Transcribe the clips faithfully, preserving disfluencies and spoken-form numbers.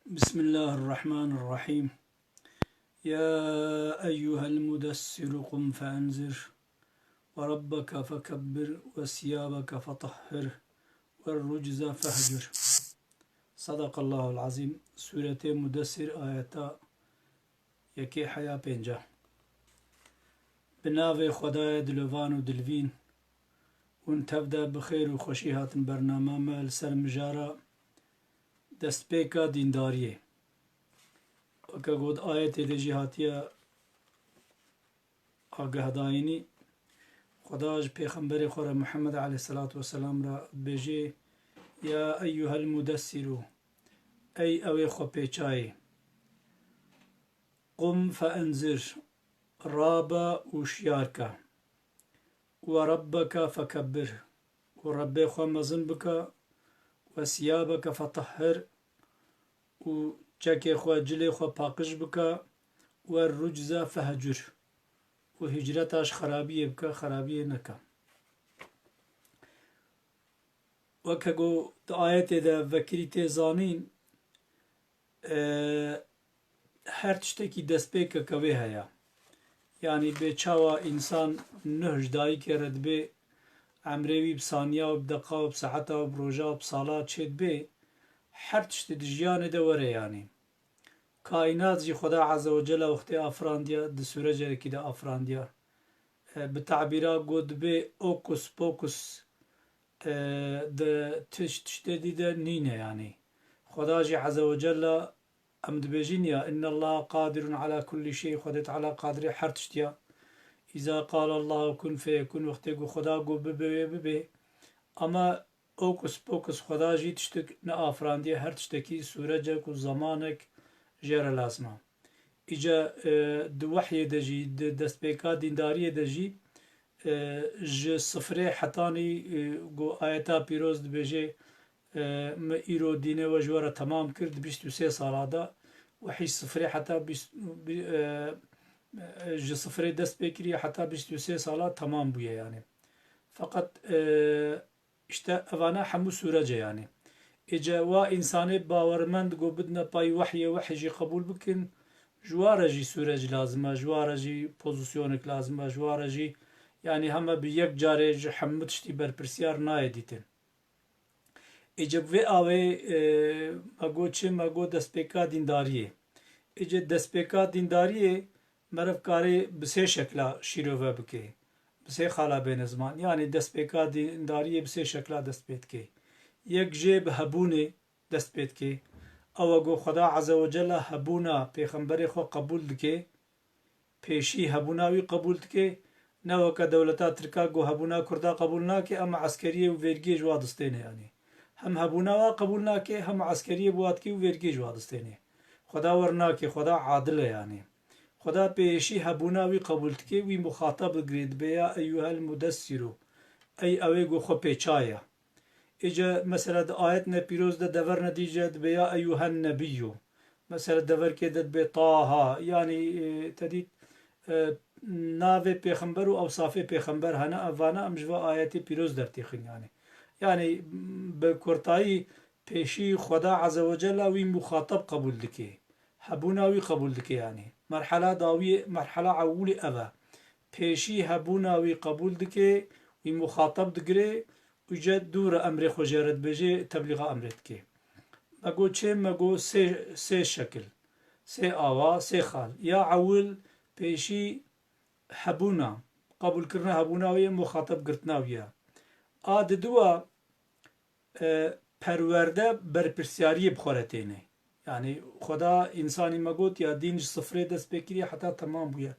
بسم الله الرحمن الرحيم. يا أيها المدثر قم فأنذر وربك فكبر وثيابك فطهر والرجز فاهجر. صدق الله العظيم. Sûretê Mudessir, ayeta yekê heya pênca. Bi navê Xwedayê dilovan û dilvîn, hûn tev de bi xêr û xweşî hatin bernama me li ser mijara destpêka dîndariyê. Weke got ayetê de jî hatiye agehdayînî, Xweda ji pêxemberê xwe re Muhammed aleyhisselatu vesselam re dibêjê, Ya eyyuhel mudessiru, ey ew ê xwe pêçayê. Qum feenzir, rabe û şiyar ke. We rabbeke fekebbir, û Rebbê xwe mezin bike. We siyabeke fetehhir, û çekê xwe, cilê xwe paqij bike. We rucze fehcur, û hicreta ji xerabiyê bike, xerabiyê neke. Weke ku di ayetê de vekirî tê zanîn, e, her tiştekî destpêkeke wê heye. Yanî bê çawa însan nuh ji dayikê re dibê, emrê wî bi saniya û bi deqa û bi saeta û bi roja û bi sala çêdibe, her tiştê di jiyanê de were yanî. Kaînat jî Xweda Azze ve Celle wextê afirandiye, di sûrecelekî de afirandiye. E, bi tabîra ku dibê okus pokus, e, di tişt, tiştê dî de nîne yanî. Xweda jî Azze ve Celle, em dibêjin ya, "Innallaha qadirun ala kulli şey", Xwedê Teala qadirê her tişt ya. "Îza qala Allahu kun feyekun", wextê ku Xweda got bibe wê bibe. Ama okus pokus Xweda jî tiştek neafirandiye, her tiştekî sûrecek û zemanek jê re lazim e. Îca, e, di wehyê de jî, di destpêka dîndariyê de jî, e, ji sifrê hetanî, e, ku ayeta pîroz dibêje, e, "Min îro dînê we ji we re temam kir", di bîst û sê sala de, wehî sifrê heta bîst, bi-, e, e, ji sifrê dest pê kiriye heta bîst û sê sala temam bûye yanî. Feqet, e, Îşte evana hemû sûrece yanî. Êce wa însanê bawermend ku bidine pay wehyê, wehy jî qebûl bikin, ji wa re jî sûrec lazim e, ji wa re jî pozîsyonek lazim e, ji wa re jî, yanî heme bi yek carê ji hemû tiştî berpirsiyar nayê dîtin. Êce bi vê awê, e, me got çi, me got destpêka dîndariyê. Êce destpêka dîndariyê meriv karê bi sê şekla şîrove bike, bi sê xala bêne ziman. Yanî destpêka dîndariyê bi sê şekla dest pê dike. Yek jê bi hebûnê dest pê dike. Ew e ku Xweda Azze ve Celle hebûna pêxemberê xwe qebûl dike, pêşî hebûna wî qebûl dike, ne weke dewleta Tirka ku hebûna Kurda qebûl nake, em eskeriyê û vergiyê ji wa distêne yanî. Hem hebûna wa qebûl nake, hem eskeriyê bi wa dike û vergiyê ji wa distêne. Xweda wer nake, Xweda adil e yanî. Xweda pêşî hebûna wî qebûl dike, wî muxatab digire, dibê ya eyyuhel mudessiru. Ey ew ê ku xwe pêçaye. Êce mesela di ayetine pîroz de dever nedîce dibê ya eyyuhen nebiyyu. Mesela deverkê de dibê Taha. Yanî, e, te dît, e, navê pêxember û ewsafê pêxember hene, evana em ji va ayetê pîroz dertêxin yanî. Yanî, bi kurtayî pêşî Xweda Azze ve Celle wî muxatab qebûl dike. Hebûna wî qebûl dike yanî. Merhala dawiyê, merhala ewilê ev e. Pêşî hebûna wî qebûl dike, wî muxatab digire, û ce dû re emrê xwe jê re dibêje, teblîxa emrê dike. Me got çê, me got sê, sê şekil, sê awa, sê xal. Ya ewil pêşî hebûna, qebûlkirina hebûna wê ye, muxatab girtina wî ye. A diduwa, e, perwerde berpirsiyariyê bi xwe re têne. Yanî Xweda însanî me got ya dîn ji sifrê dest pê kiriye heta temam bûye.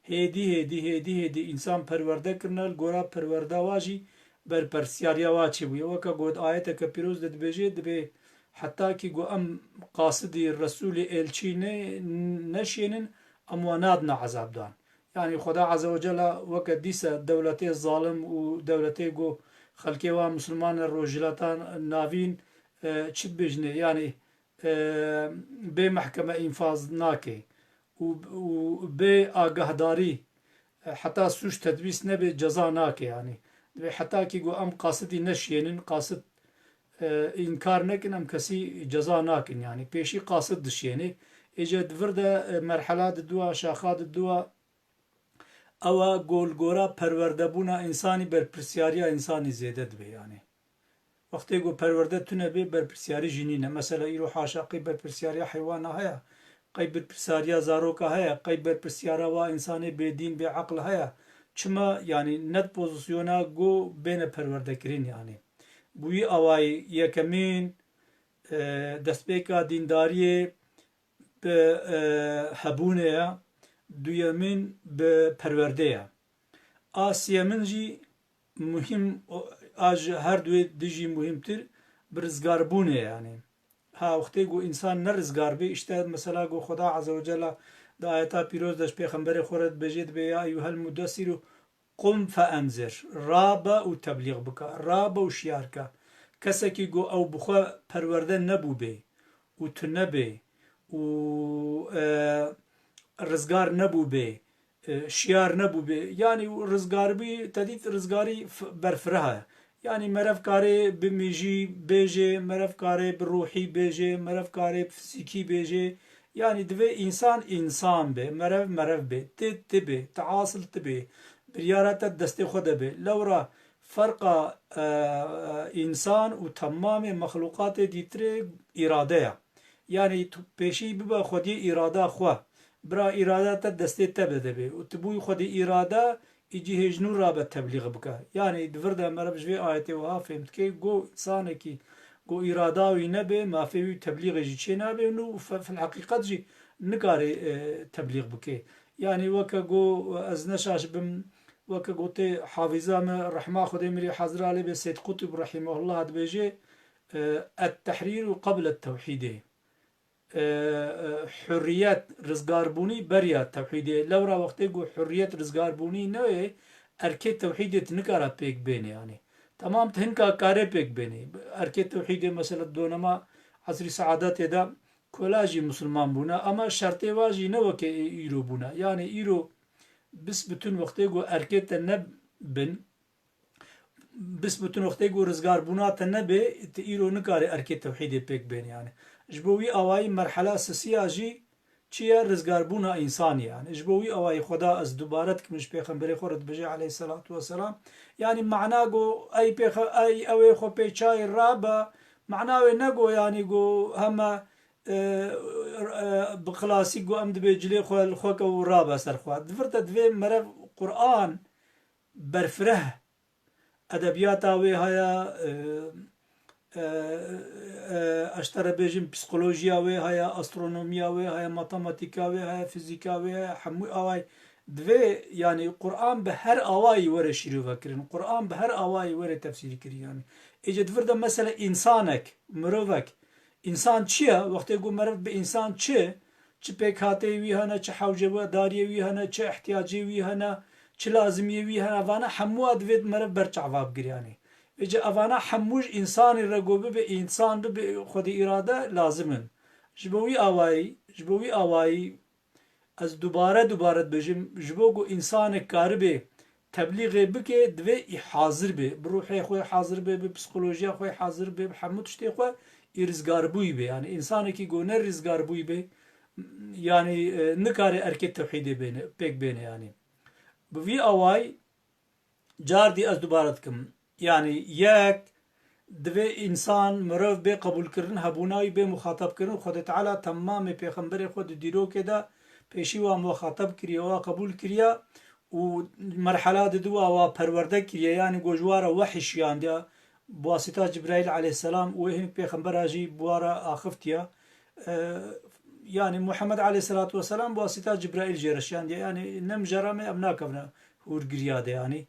Hêdî, hêdî, hêdî, hêdî însan perwerde kirine, li gora perwerda wa jî berpirsiyariya wa çêbûye. Weke got ayeteke pîroz de dibêje, dibê heta kî ku em qasidî Resûlê Êlçî ne-, neşiyênin, em wan nadine ezabdan. Yanî Xweda Azze ve Celle weke dîse dewletê zalim û dewletê ku xelkê wan misilman e rojhilata navîn, e, çi dibêjinê? Yanî, e, bê mehkeme înfaz nake û, û bê agahdarî, e, heta sûc tedbîs nebe ceza nake yanî. Dibê heta kî ku em qasidî neşiyênin, qasid e, înkar nekin, em kesî ceza nakin, yanî pêşî qasid dişênê. Êce di vir de, e, merhela di dua, şaxa di dua, ew e gol gora perwerdebûna însanî, berpirsyariya însanî zêde dibe, yanî. Wextê ku perwerde tune bê, berpirsyarî jî nîne. Mesela îro haşa qey berpirsyariya heywana heye, qey berpirsyariya zaroka heye, qey berpirsyara wa însanê bêdîn, bêeqil heye. Çima, yanî ne di pozisyona ku bêne perwerdekirin, yanî. Bi wî awayî yekemîn, e, destpêka dîndariyê bi, e, hebûnê ye, duyemîn bi perwerdê ye. A siyemin jî muhîm, o, a ji her duê di jî muhîmtir bi rizgarbûnê ye, yanî. Ha, wextê ku însan ne rizgar bê, îşte mesela ku Xuda Azze ve Celle di ayeta pîroz de ji pêxemberê xwe re dibêje, dibê, "Ya eyyuhel mudessiru qum fe enzir", rabe û teblîx bike, rabe û şiyar ke. Kesekî ku ew bi xwe perwerde nebûbê û tunebê û, e, rizgar nebûbê, e, şiyar nebûbê. Yanî rizgarbî, te dît rizgarî f-, berfireh e. Yanî merev karê bi mîjî bêjê, merev karê bi ruhî bêjê, merev karê bi fizîkî bêjê. Yanî divê însan însan bê, merev merev bê, ti ti bê, ti asil ti bê. Biryara te destê xwe de bê. Lewra ferqa, e, e, însan û temamê mexlûqatê dîtirê îrade ye. Yanî tu pêşî bibe xwediyê îrada xwe. Bira îrada te destê te de dibê. Û tu bûyî xwedî îrada, îcî hêj nû rabe teblîx bike. Yanî di vir de meriv ji vê ayetê wiha fêm dike, go însanekî go îrada wî nebe, mafê wî teblîxê jî çê nabe û nû fe-, fil heqîqet jî nikare, e, teblîx bike. Yanî weke go ez ne şaş bim, weke gotê hafîza me, rehma Xwedê mirî hazira lê be, Seyd Qutb rahimehullah dibêje, e, "Et-tehrîru qeblet tewhîdê." E, e, hurriyet, rizgarbûnî beriya tewhîdê. Lewra wextê ku hurriyet, rizgarbûnî neyê, erkê tewhîdê tu nikara pêk bênê, yanî. Temam tu hinka karê pêk bênê. Erkê tewhîdê mesela donema esrî seadetê de kola jî musulman bûne, ama şertê wa jî ne weke îro bûne. Yanî îro bisbitun wextê ku erkê te ne bin, bisbitun wextê ku rizgarbûna te nebe, tu îro nikarê erkê tewhîdê pêk bênî, yanî. Ji bo wî awayî merhela sisiya jî çi ye? Rizgarbûna însanî, yanî. Ji bo wî awayî Xweda, ez dubare dikim, ji pêxemberê xwe re dibêje aleyhisselatu vesselam. Yanî mana go ey pêxe-, ey ew ê xwe pê çayê rabe, mana wê ne go, yanî go heme, e, e, bi klasîk go em dibê cilê xwe li xwe ke û rabe ser xwe. Di vir de divê merev Quran berfireh edebiyata wê heye, e, e, e, ez ji te re bêjim, psîkolojiya wê heye, astronomiya wê heye, matematîka wê heye, fizîka wê heye, hemû awayî divê, yanî Quran bi her awayî were şîrove kirin, Quran bi her awayî were tefsîr kirin, yanî. Êce di vir de mesele însanek, mirovek, însan çi ye? Wextê ku meriv bi însan çi, çi pêkhateyê wî hene, çi hewcedariyê wî hene, çi ihtiyacê wî hene, çi lazimiyê wî hene, evana hemû a divê meriv ber çava bigire, yanî. Vêce evana hemû ji însanî re go bibe, însan bibe xwedî îrade lazim in. Ji bo wî awayî, ji bo wî awayî ez dubare dubare dibêjim, ji bo ku însanek karibe teblîxê bike, divê î hazir be. Bi ruhê xwe hazir be, bi psîkolojiya xwe hazir be, bi hemû tiştê xwe î rizgarbûyî be. Yanî însanekî ku ne rizgarbûyî be, yanî, e, nikare erkê tewhîdê bêne, pêk bêne, yanî. Bi vî awayî, cardî ez dubare dikim. Yanî yek, divê însan, mirov bê qebûlkirin, hebûna wî bê muxatabkirin. Xwedê Teala temamê pêxemberê xwe di dîrokê de pêşî wan muxatab kiriye, wa qebûl kiriye û merhela di dua wa perwerde kiriye, yanî go ji wa re wehî şiyandiye, bi wasita Cibraîl aleyhisselam û wê hinek pêxembera jî bi wa re axiftiye. E, yanî Muhammed aleyhisselatu vesselam bi wasita Cibraîl jê re şiyandiye. Yanî ne mijara me em nakevne hûrgiriya de, yanî.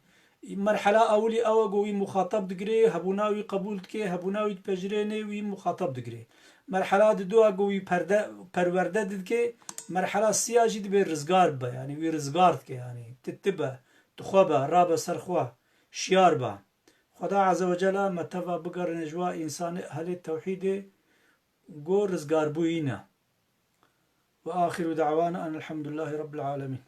Merhela ewilî ew e ku wî muxatab digirê, hebûna wî qebûl dike, hebûna wî dipejirênê, wî muxatab digirê. Merhela di dua ku wî perde, perwerde didike, merhela siya jî dibê rizgar bibe, yanî wî rizgar dike, yanî ti ti be, tu xwe be, rabe ser xwe, şiyar be. Xweda Azze ve Celle me teva bigerîne ji wa însanê ehlê tewhîdê ku rizgarbûyî ne. Ve axiru da'wana enelhamdülillahi rabbil alemin.